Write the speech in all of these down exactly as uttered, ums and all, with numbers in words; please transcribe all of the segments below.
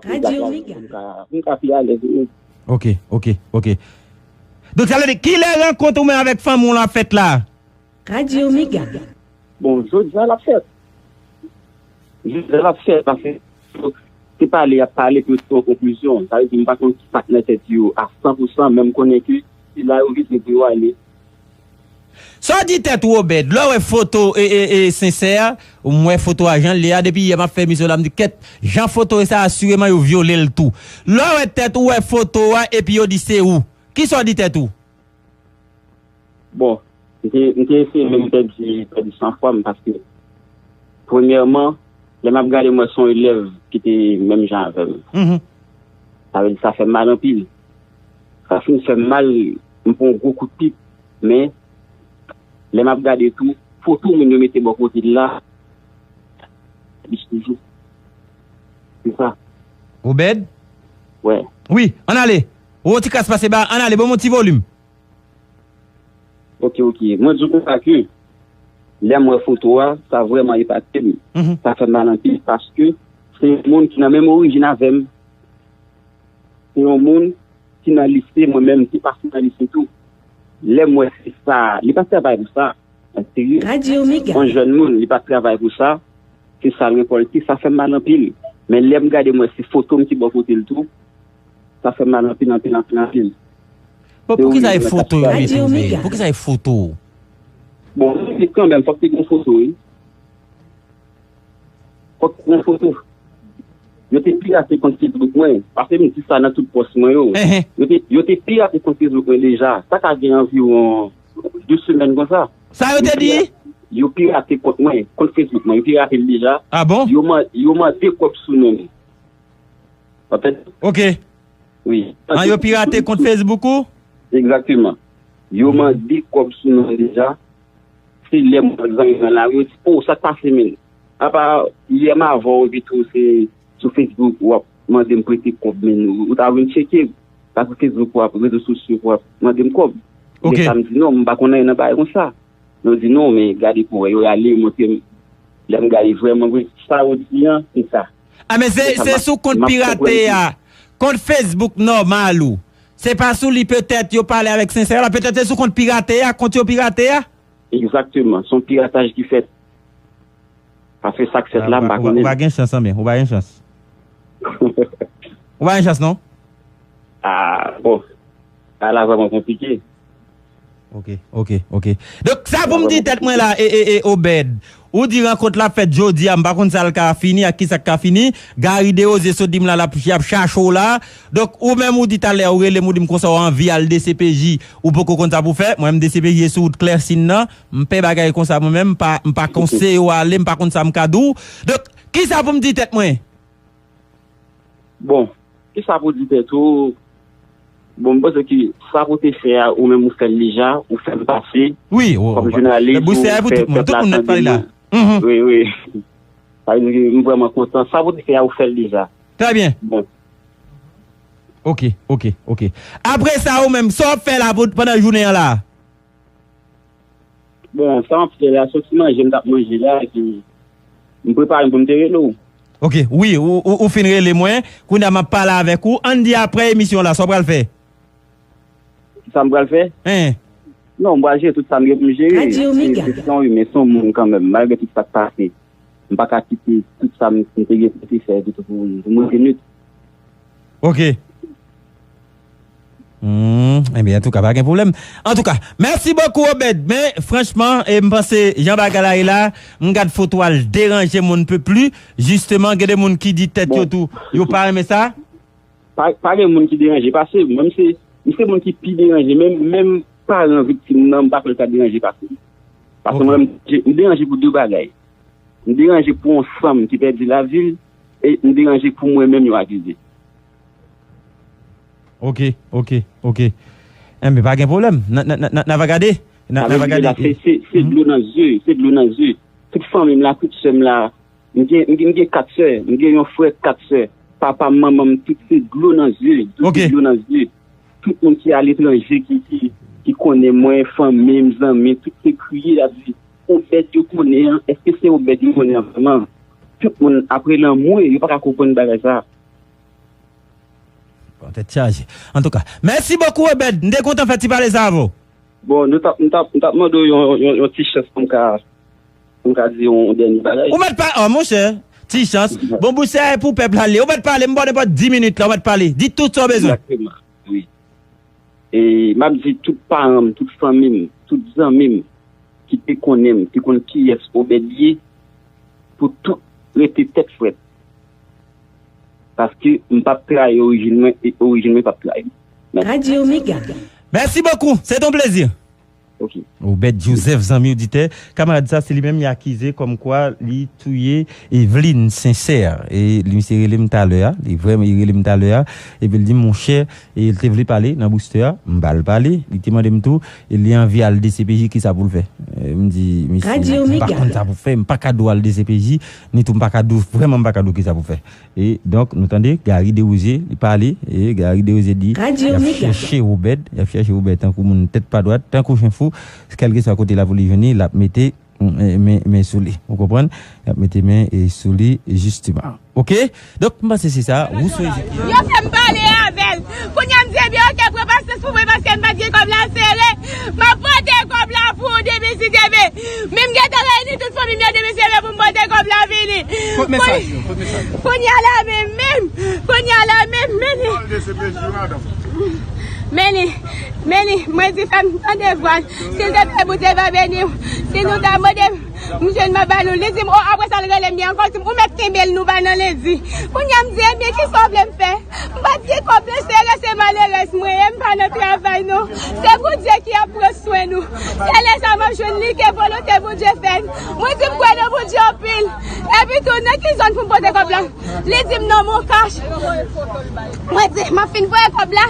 Radyo Mega. M ka, m ka pi alèz, wi. Ok, ok, ok. Donk, sa vle di, kilè rankont ou menm avèk fanmi w lan ap fèt la? Radyo Mega. Bon, jodi a l ap fèt. Jodi a l ap fèt, paske se pale y ap pale pou yo tire yon konklizyon. Sa vle di, m pa konn ki sa k nan tèt yo a san pou san, men m konnen ke se la yo vize pou yo ale. Sa w di tèt ou, Obed? Lè w wè foto e, e, e, Sensè, m wè foto a jan l ye a, depi yè m ap fè emisyon la, m di, kèt, jan foto e sa, asireman yo vyole l tou. Lè w wè tèt ou, wè foto a, epi yo di se ou. Kisa w di tèt ou? Bon, m te, m te eseye menm pèdi, pèdi sanfwa m, paske, premyèman, lè m ap gade, m wè se yon elèv ki te menm jan avè m. Mhm. Sa vle di, sa fè m mal anpil. Sa fin fè m mal, m pran yon gwo kout pip. Men, lè m ap gade tou, foto moun yo mete bò kote l la, plis toujou. Se sa. Obed? Wè. Wi, ann ale. Ou ti kras pase ba, ann ale, ban m yon ti volim. Ok, ok. Mwen di w konsa ke lè m wè foto a, sa vrèman epate m. Mhm. Sa fè m mal anpil paske se yon moun ki nan menm orijin avè m. Se yon moun ki nan lise, mwen menm, ki pase nan lise tou. Lè m wè se sa, li pa travay pou sa. An serye. Radyo Mega. Yon jèn moun, li pa travay pou sa. Se sa l rekòlte, sa fè m mal anpil. Men lè m gade, m wè se foto m ki bò kote l tou. Sa fè m mal anpil, anpil, anpil, anpil. Bon, poukisa e foto yo mete w, men? Poukisa e foto? Bon, men kanmenm, fòk te gen foto, wi. Fòk te gen foto. Yo te pirate kont Facebook mwen. Paske m di sa nan tout pòs mwen yo. Ehe. Yo te, yo te pirate kont Facebook mwen deja. Sa ka gen anviwon de semèn konsa. Sa yo te di? Yo pirate kont mwen, kont Facebook mwen. Yo pirate l deja. Ah bon? Yo man-, yo mande kòb sou non m. Anfèt, ok. Wi. Ah, yo pirate kont Facebook ou? Egzakteman. Yo mande kòb sou non deja. Se lè m wè zanmi mwen la, yo di, "Oh, sa k pase, menn? Apa, yè m avè w, epi tou, se sou Facebook, w ap mande m prete kòb, menn. Ou, ou ta vin tcheke, pa sou Facebook, w ap, rezo sosyo, w ap mande m kòb." Ok. Lè sa m di, "Non, m pa konn anyen nan bagay konsa." Yo di, "Non, men gade pou wè." Yo ale, yo montre m. Lè m gade vrèman vre, sa yo di an, se sa. Ah, men se, se sou kont pirate a, kont Facebook nòmal ou. Se pa sou li petèt yo pale avèk Sensè la, petèt se sou kont pirate a, kont yo pirate a. Egzakteman, se yon pirataj ki fèt. Paske sa k fèt la, m pa konnen. Ou pa gen chans, anben, ou pa gen chans. Ou pa gen chans, non? Ah, bon. Sa la vrèman konplike. Ok, ok, ok. Donk, sa pou m di tèt mwen la, e, e, e, Obed. Ou di rankont la fèt jodi a, m pa konn sa l ka fini ak kisa k ka fini. Gary Desrosiers sot di m la, l ap, y ap chache w la. Donk, ou menm ou di talè, ou rele m, ou di m konsa, ou anvi al D C P J, ou poko konn sa pou fè. Mwen menm D C P J sou wout Klèsin nan. M pè bagay konsa mwen menm, m pa, m pa konseye w ale, m pa konn sa m ka di w. Donk, kisa pou m di tèt mwen? Bon, kisa pou di tèt ou? Bon, m panse ke sa pou te fè a, ou menm ou fè l deja, ou fè l pase. Wi, kòm jounalis, ou fè pèp la tande nou. Wi, wi. Sa vle di ke m vrèman kontan. Sa pou te fè a, ou fè l deja. Trè byen. Bon. Ok, ok, ok. Apre sa, ou menm, sa w ap fè la pou, pandan jounen an la? Bon, sa m ap fè la, soti manje m t ap manje la, epi m prepare m pou m te rele w. Ok, wi, ou, ou, ou fin rele mwen, kounye a m ap pale avèk ou. Ann di apre emisyon la, sa w pral fè? Sa m pral fè? Hein. Non, m pral jere tout sa m gen pou m jere. Se, se yon imen, se yon moun kanmenm, malgre tout sa k pase. M pa ka kite tout sa m, m te gen pou te fè, epi tou pou, pou mwen te nwit. Ok. Hmm, ebyen, antouka, pa gen pwoblèm. Antouka, mèsi bokou, Obed. Men, franchman, e m panse, jan bagay la ye la, m gad foto a, l deranje m, on ne peut plus. Jisteman, gen de moun ki di tèt yo tou, yo pa renmen sa. Pa, pa gen moun ki deranje pase m. Mwen, m se, m se moun ki pi deranje. Menm, menm paran viktim nan, m pa kwè l ka deranje pase m. Paske mwen, m, m deranje pou de bagay. M deranje pou yon fanm ki pèdi lavi l, e m deranje pou mwen menm yo akize. Ok, ok, ok. Enben, pa gen pwoblèm. N a, n a, n a, n a, n a va gade. N a, n a va gade. Se, se, se dlo nan zye, se dlo nan zye. Tout fanmi m la, tout sè m la, m gen, m gen, m gen kat sè, m gen yon frè, kat sè. Papa m, manman m, tout se dlo nan zye, tout se dlo nan zye. Tout moun ki aletranje, ki, ki, ki konnen mwen, fanmi m, zanmi, tout se kriye, y ap di, Obèd yo konnen an, èske se Obèd yo konnen an vrèman? Tout moun, apre lanmou, yo pa ka konprann bagay sa. Bon, tèt chaje. Antouka, mèsi bokou, Obèd. M te kontan fè ti pale sa avè w. Bon, nou t ap, m t ap, m t ap mande w yon, yon, yon ti chans pou m ka, pou m ka di yon dènye bagay. Ou mèt pa, oh, monchè, ti chans. Bon, boustè a e pou pèp la li. Ou mèt pale, m ba w nenpòt dis minit la, ou mèt pale. Di tout sa w bezwen. Egzakteman, wi. E m ap di tout paran m, tout fanmi m, tout zanmi m ki te konnen m, te konn kiyès Obèd ye, pou tout rete tèt frèt. Paske m p ap trayi orijin mwen, e orijin mwen p ap trayi m. Mèsi. Radyo Mega. Mèsi bokou, se ton plezi. Ok. Obed Joseph, zanmi oditè, kamarad sa, se li menm y akize kòmkwa li touye Eveline Sincère. E li, misye rele m talè a, li vrèman, li rele m talè a, epi l di m, monchè, e l te vle pale nan boustè a, m ba l pale, li te mande m tou, e li anvi al D C P J, kisa pou l fè? E m di, misye, m pa konn sa pou fè, m pa ka di w al D C P J, ni tou m pa ka di w, vrèman m pa ka di w kisa pou fè. E donk, nou tande, Gary Desrosiers, li pale, e Gary Desrosiers di, y ap chèche Obed, y ap chèche Obed tankou moun tèt pa dwat, tankou chen fou, kèlkeswa kote lapolis jwenn li, l ap mete, mm, men, men sou li. Ou konprann? Y ap mete men, e, sou li, jisteman. Oke? Donk, m panse se sa, Rousseau Ezekiel. Yo fè m pale avè l. Kounye a m di, ebyen, oke, pran pasyans pou mwen paske m pa t gen kòb la sere. M ap pote kòb la pou ou demen si Dye vle. Men m gentan reyini tout fanmi m yo demen si Dye vle pou m pote kòb la vini. Kot mesaj yo? Kot mesaj yo? Kounye a la menm, menm. Kounye a la menm, men li. Men li, men li, mwen di fè m tande vwa l. Si l te pè Bondye va beni w. Si nou ta mande m, m jwenn m a ba nou. Li di m, o, apre sa l rele m li ankò, l di m, ou mèt kenbe l, nou pa nan lendi. Kounye a m di, ebyen, kisa w vle m fè? M pa t gen kòb la sere, se malerèz mwen ye, m pa nan travay non. Se Bondye ki ap pran swen nou. Se lè sa m ap jwenn li ke volonte Bondye fèt. Mwen di m kwè nan Bondye anpil. Epi tou, nan ki zòn pou m pote kòb la? Li di m nan Moncash. Mwen di, m ap fin voye kòb la.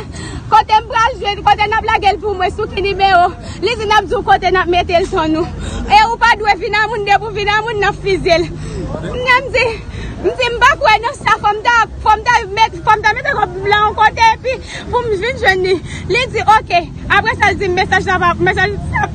Kote m pral jwenn, kote n ap lage l pou mwen, sou ki nimewo? Li di n ap di w kote n ap mete l tann ou. E ou pa dwe vin a moun, depi w vin a moun, n ap fizye l. Kounye a m di, m di m pa kwè nan sa, fò m ta, fò m ta met, fò m ta mete kòb la yon kote, epi pou m vin jwenn li. Li di, oke. Apre sa, l di m mesaj la pa, mesaj la,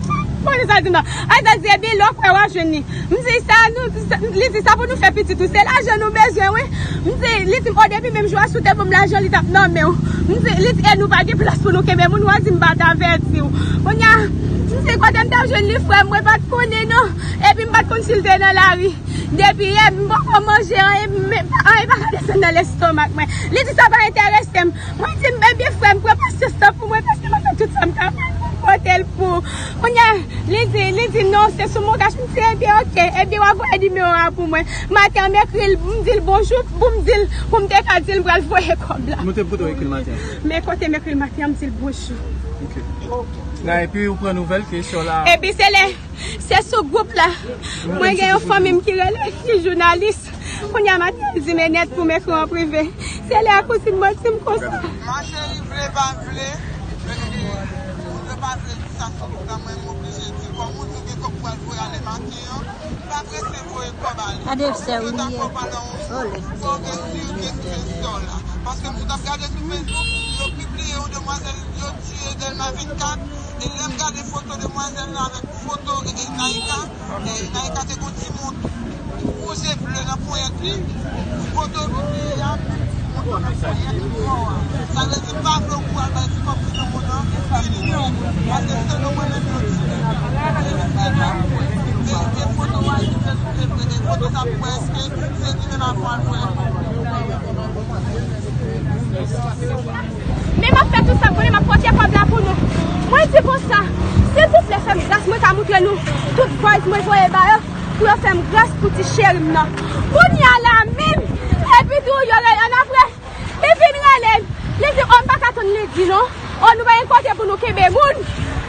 konnen sa l di m nan. Apre sa, l di, ebyen, lè w kwè w a jwenn li. M di, sa nou, sa, li di, sa pou nou fè pitit ou. Se lajan nou bezwen, wi. M di, li di m, o, depi menm jou a, si w te ban m lajan, li t ap nonmen w. M di, li di, e nou pa gen plas pou nou kenbe moun, w a di m pa t avèti w. Kounye a, m di, kote m t ap jwenn li, frè m, mwen pa t konnen, non. Epi m pa t konn si l te nan lari. Depi yè, m poko manje, anyen, men, anyen pa ka desann nan lestomak mwen. Li di, sa pa enterese m. Mwen di, ebyen, frè m, pran pasyans lan pou mwen, paske mwen fè tout sa m kapab pou m pote l pou ou. Kounye a, li di, li di, non, se sou Moncash. M di, ebyen, oke, ebyen, w a voye nimewo a pou mwen. Maten an, m ekri l, m di l bonjou, pou m di l, pou m te ka di l m pral voye kòb la. Kote w ekri l maten an? Men kote m ekri l maten an, m di l bonjou. Oke. Nan, epi ou pran nouvèl ke sè w la. Epi se lè, se sou gwoup la, mwen gen yon fanmi m ki rele, ki jounalis. Kounye a maten, li di m e nèt pou m ekri w an prive. Se lè a kouzin mwen di m konsa. Ma cheri, vle pa vle, e, moun yo pa vle di sa sou kont la, mwen m oblije di l. Kòm ou di w gen kòb pou al voye ale maten an, pa prese voye kòb ale. Gade sè w li ye. Fò w gen sirke sou sè w la. Paske m sot ap gade sou Facebook, yo pibliye yon demwazèl yo tiye Dèlma vennkat, e lè m gade foto demwazèl la avèk foto, e, e, Naïka, e, Naïka te gon ti mont wouj e ble nan ponyèt li. Foto pibliye a, mont nan ponyèt li nwa a. Sa vle di m pa vle w kou al bay ti kòb ki nan moun nan, fini nèt. Paske se nou mwen menm yo di. E, e, e, e foto a, e, e, e foto sa pou wè èske se li menm avè w al voye. Men m ap fè tout sa m konnen, m ap pote kòb la pou nou. Mwen di konsa, silvouplè, fè m gras, mwen ka moutre nou tout voice mwen voye ba yo, pou yo fè m gras pou ti cheri m nan. Kounye a la menm, epi tou, yo rele annapre, li vin rele m. Li di, o, m pa ka tann li di non. O, nou pa gen kote pou nou kenbe moun.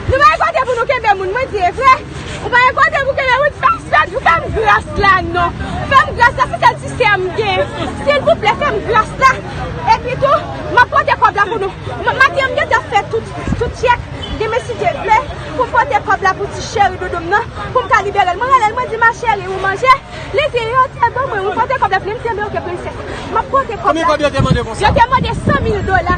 Nou pa gen kote pou nou kenbe moun. Mwen di, e vre? Ou pa gen kote pou kenbe moun, fè m, fè m gras la non. Fè m gras la, se sèl ti sè m gen. Silvouplè, fè m gras la. Epi tou, m ap pote kòb la pou nou. M, maten an, m gentan fè tout, tout tchèk. Demen, si Dye vle, pou m pote kòb la pou ti cheri doudou m nan, pou m ka libere l. Mwen rele l, mwen di, ma cheri, ou manje? Li di, yo te ban mwen, ou pote kòb la pou li. M di, ebyen, oke, prensès. M ap Konbyen kòb yo te mande konsa? Yo te mande san mil dola.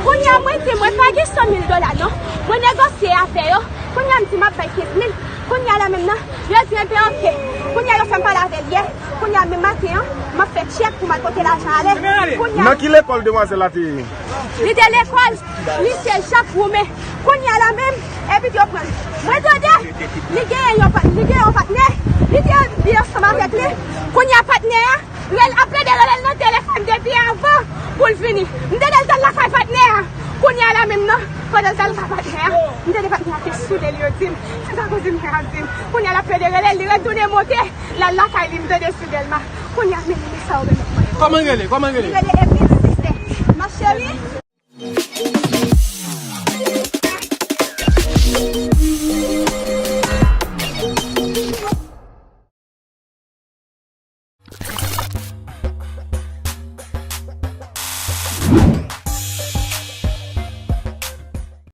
Kounye a, mwen di, mwen pa gen san mil dola, non. Mwen negosye avè yo. Kounye a, m di, m ap bay kenz mil. Kounye a la menm nan, yo di, enben, oke. Kounye a, yo fè m pale avè l yè. Kounye a, menm maten an, m ap fè tchèk pou m al pote lajan ale. Kounye a, nan ki lekòl demwazèl la te ye? Li te lekòl lise Jak Woumen. Kounye a la menm, epi yo pran l. Mwen tande, li genyen yon pat-, li genyen yon patnè. Li te ansanm avèk li. Kounye a, patnè a, rel-, ap plede rele l nan telefòn depi avan pou l vini. M tande l t al lakay patnè a. Kounye a la menm nan, pandan l t al lakay patnè a, m tande patnè a te soule l, yo di m. Se sa kouzin mwen ap di m. Kounye a, l ap plede rele l, li retounen monte, l al lakay li, m tande sou Dèlma. Kounye a, men, men sa yo remèt mwen. Kòman l rele? Kòman l rele? Li rele Evelyn Sister. Ma chérie.